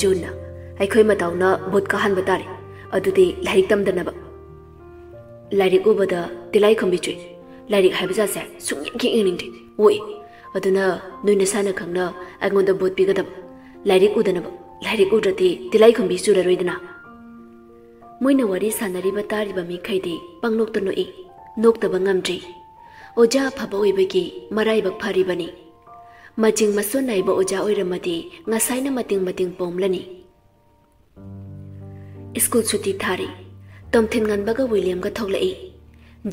ꯖꯨꯟꯅ, "ꯑꯩꯈꯣꯏ ꯃꯇꯥꯎꯅ ꯕꯣꯠ ꯀꯥꯍꯟꯕ ꯇꯥꯔꯦ꯫ ꯑꯗꯨꯗꯤ ꯂꯥꯏꯔꯤꯛ ꯇꯝꯗꯅꯕ꯫" "ꯂꯥꯏꯔꯤꯛ ꯎꯕꯗ ꯇꯤꯂꯥꯏꯈꯨꯝꯕꯤ ꯆꯨꯏ꯫ ꯂꯥꯏꯔꯤꯛ ꯍꯥꯏꯕ ꯖꯥꯠꯁꯦ ꯁꯨꯡꯌꯦꯡ ꯌꯦꯡꯅꯤꯡꯗꯦ, ꯑꯣꯛꯏ꯫ ꯑꯗꯨꯅ ꯅꯣꯏ ꯅꯁꯥꯅ ꯈꯪꯅ ꯑꯩꯉꯣꯟꯗ ꯕꯣꯠ ꯄꯤꯒꯗꯕ꯫ ꯂꯥꯏꯔꯤꯛ ꯎꯗꯅꯕ, ꯂꯥꯏꯔꯤꯛ ꯎꯗ꯭ꯔꯗꯤ ꯇꯤꯂꯥꯏꯈꯨꯝꯕꯤ ꯆꯨꯔꯔꯣꯏꯗꯅ꯫" ꯃꯣꯏꯅ ꯋꯥꯔꯤ ꯁꯥꯟꯅꯔꯤꯕ ꯇꯥꯔꯤꯕ ꯃꯤꯈꯩꯗꯤ ꯄꯪꯅꯣꯛꯇ ꯅꯣꯛꯏ, ꯅꯣꯛꯇꯕ ꯉꯝꯗ꯭ꯔꯤ꯫ ꯑꯣꯖꯥ ꯑꯐꯕ ꯑꯣꯏꯕꯒꯤ ꯃꯔꯥꯏꯕꯛ ꯐꯔꯤꯕꯅꯤ꯫ ꯃꯆꯤꯡ ꯃꯁꯣꯟ ꯅꯥꯏꯕ ꯑꯣꯖꯥ ꯑꯣꯏꯔꯝꯃꯗꯤ ꯉꯁꯥꯏꯅ ꯃꯇꯤꯡ ꯃꯇꯤꯡ ꯄꯣꯝꯂꯅꯤ꯫ ꯁ꯭ꯀꯨꯜ ꯁꯨꯇꯤ ꯊꯥꯔꯤ꯫ ꯇꯣꯝꯊꯤꯟ ꯉꯟꯕꯒ ꯋꯤꯂꯤꯌꯝꯒ ꯊꯣꯛꯂꯛꯏ꯫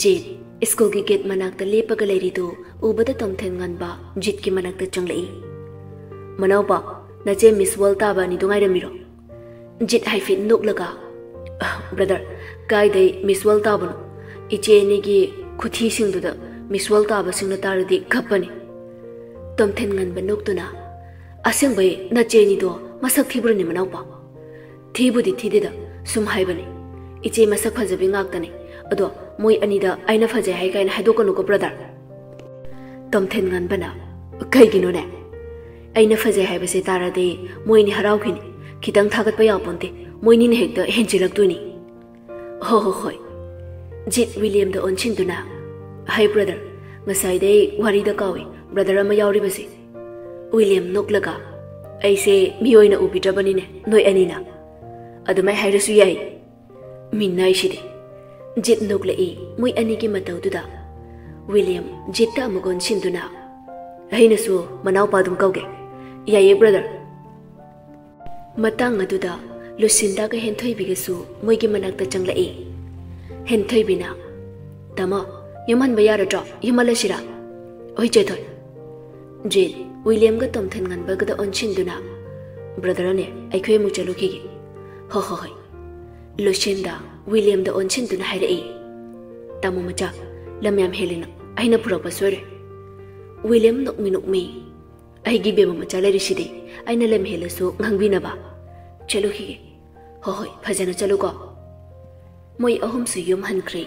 ꯖꯤꯠ, ꯁ꯭ꯀꯨꯜꯒꯤ ꯒꯦꯠ ꯃꯅꯥꯛꯇ ꯂꯦꯞꯄꯒ ꯂꯩꯔꯤꯗꯨ ꯎꯕꯗ ꯇꯣꯝꯊꯤꯟ ꯉꯟꯕ ꯖꯤꯠꯀꯤ ꯃꯅꯥꯛꯇ ꯆꯪꯂꯛꯏ꯫ "ꯃꯅꯥꯎꯄꯥ, ꯅꯆꯦ ꯃꯤꯁ ꯋꯥꯔꯜ ꯇꯥꯕ ꯑꯅꯤꯗꯨ ꯉꯥꯏꯔꯝꯃꯤꯔꯣ?" ꯖꯤꯠ ꯍꯥꯏꯐꯦꯠ ꯅꯣꯛꯂꯒ, "ꯑ, ꯕ꯭ꯔꯗꯔ, ꯀꯥꯏꯗꯩ ꯃꯤꯁ ꯋꯥꯔꯜ ꯇꯥꯕꯅꯣ? ꯏꯆꯦ ꯑꯅꯤꯒꯤ ꯈꯨꯊꯤꯁꯤꯡꯗꯨꯗ ꯃꯤꯁ ꯋꯥꯔꯜ ꯇꯥꯕꯁꯤꯡꯅ ꯇꯥꯔꯗꯤ ꯀꯞꯄꯅꯤ꯫" ꯇꯣꯝꯊꯤꯟ ꯉꯟꯕ ꯅꯣꯛꯇꯨꯅ, "ꯑꯁꯦꯡꯕꯩ ꯅꯆꯦ ꯑꯅꯤꯗꯣ ꯃꯁꯛ ꯊꯤꯕ꯭ꯔꯅꯦ ꯃꯅꯥꯎꯄꯥ?" "ꯊꯤꯕꯨꯗꯤ ꯊꯤꯗꯦꯗ, ꯁꯨꯝ ꯍꯥꯏꯕꯅꯤ꯫ ꯏꯆꯦ ꯃꯁꯛ ꯐꯖꯕꯤ ꯉꯥꯛꯇꯅꯤ꯫ ꯑꯗꯣ ꯃꯣꯏ ꯑꯅꯤꯗ ꯑꯩꯅ ꯐꯖꯩ ꯍꯥꯏ ꯀꯥꯏꯅ ꯍꯥꯏꯗꯣꯛꯀꯅꯨꯀꯣ ꯕ꯭ꯔꯗꯔ꯫" ꯇꯣꯝꯊꯤꯟ ꯉꯟꯕꯅ, "ꯀꯩꯒꯤꯅꯣꯅꯦ? ꯑꯩꯅ ꯐꯖꯩ ꯍꯥꯏꯕꯁꯦ ꯇꯥꯔꯗꯤ ꯃꯣꯏꯅꯤ ꯍꯔꯥꯎꯈꯤꯅꯤ꯫ ꯈꯤꯇꯪ ꯊꯥꯒꯠꯄ ꯌꯥꯄꯣꯟꯇꯦ, ꯃꯣꯏꯅꯤꯅ ꯍꯦꯛꯇ ꯍꯦꯟꯖꯤꯜꯂꯛꯇꯣꯏꯅꯤ꯫" "ꯍꯣ ꯍꯣ ꯍꯣꯏ꯫" ꯖꯤꯠ ꯋꯤꯂꯤꯌꯝꯗ ꯑꯣꯟꯁꯤꯟꯗꯨꯅ, "ꯍꯥꯏ ꯕ꯭ꯔꯗꯔ, ꯉꯁꯥꯏꯗꯩ ꯋꯥꯔꯤꯗ ꯀꯥꯎꯏ ꯕ꯭ꯔꯗꯔ ꯑꯃ ꯌꯥꯎꯔꯤꯕꯁꯦ꯫" ꯋꯤꯂꯤꯌꯝ ꯅꯣꯛꯂꯒ, "ꯑꯩꯁꯦ ꯃꯤ ꯑꯣꯏꯅ ꯎꯕꯤꯗ꯭ꯔꯕꯅꯤꯅꯦ ꯅꯣꯏ ꯑꯅꯤꯅ꯫ ꯑꯗꯨꯃꯥꯏ ꯍꯥꯏꯔꯁꯨ ꯌꯥꯏ꯫ ꯃꯤꯅꯥꯏꯁꯤꯗꯤ꯫" ꯖꯤꯠ ꯅꯣꯛꯂꯛꯏ ꯃꯣꯏ ꯑꯅꯤꯒꯤ ꯃꯇꯧꯗꯨꯗ꯫ ꯋꯤꯂꯤꯌꯝ ꯖꯤꯠꯇ ꯑꯃꯨꯛ ꯑꯣꯟꯁꯤꯟꯗꯨꯅ, "ꯑꯩꯅꯁꯨ ꯃꯅꯥꯎꯄꯥ ꯑꯗꯨꯝ ꯀꯧꯒꯦ꯫" "ꯌꯥꯏꯌꯦ ꯕ꯭ꯔꯗꯔ꯫" ꯃꯇꯥꯡ ꯑꯗꯨꯗ ꯂꯨꯁꯤꯟꯗꯥꯒ ꯍꯦꯟꯊꯣꯏꯕꯤꯒꯁꯨ ꯃꯣꯏꯒꯤ ꯃꯅꯥꯛꯇ ꯆꯪꯂꯛꯏ꯫ ꯍꯦꯟꯊꯣꯏꯕꯤꯅ, "ꯇꯥꯃꯣ, ꯌꯨꯝꯍꯟꯕ ꯌꯥꯔꯗ꯭ꯔꯣ? ꯌꯨꯝꯍꯜꯂꯁꯤꯔꯥ?" "ꯍꯣꯏ ꯆꯦ ꯊꯣꯏ꯫" ꯖꯤꯠ ꯋꯤꯂꯤꯌꯝꯒ ꯇꯣꯝꯊꯤꯟ ꯉꯟꯕꯒꯗ ꯑꯣꯟꯁꯤꯟꯗꯨꯅ, "ꯕ꯭ꯔꯗꯔꯅꯦ, ꯑꯩꯈꯣꯏ ꯑꯃꯨꯛ ꯆꯠꯂꯨꯈꯤꯒꯦ꯫" "ꯍꯣ ꯍꯣ ꯍꯣꯏ꯫" ꯂꯨꯁꯤꯟꯗꯥ ꯋꯤꯂꯤꯌꯝꯗ ꯑꯣꯟꯁꯤꯟꯗꯨꯅ ꯍꯥꯏꯔꯛꯏ, "ꯇꯥꯃꯣ ꯃꯆꯥ, ꯂꯝ ꯌꯥꯝ ꯍꯦꯜꯂꯦ ꯅꯪ, ꯑꯩꯅ ꯄꯨꯔꯛꯄ ꯁꯣꯏꯔꯣꯏ꯫" ꯋꯤꯂꯤꯌꯝ ꯅꯣꯛꯃꯤ ꯅꯣꯛꯃꯤ, "ꯑꯩꯒꯤ ꯕꯦꯕ ꯃꯆꯥ ꯂꯩꯔꯤꯁꯤꯗꯤ, ꯑꯩꯅ ꯂꯝ ꯍꯦꯜꯂꯁꯨ ꯉꯥꯡꯕꯤꯅꯕ꯫ ꯆꯠꯂꯨꯈꯤꯒꯦ꯫" "ꯍꯣ ꯍꯣꯏ, ꯐꯖꯅ ꯆꯠꯂꯨꯀꯣ꯫" ꯃꯣꯏ ꯑꯍꯨꯝꯁꯨ ꯌꯨꯝ ꯍꯟꯈ꯭ꯔꯦ꯫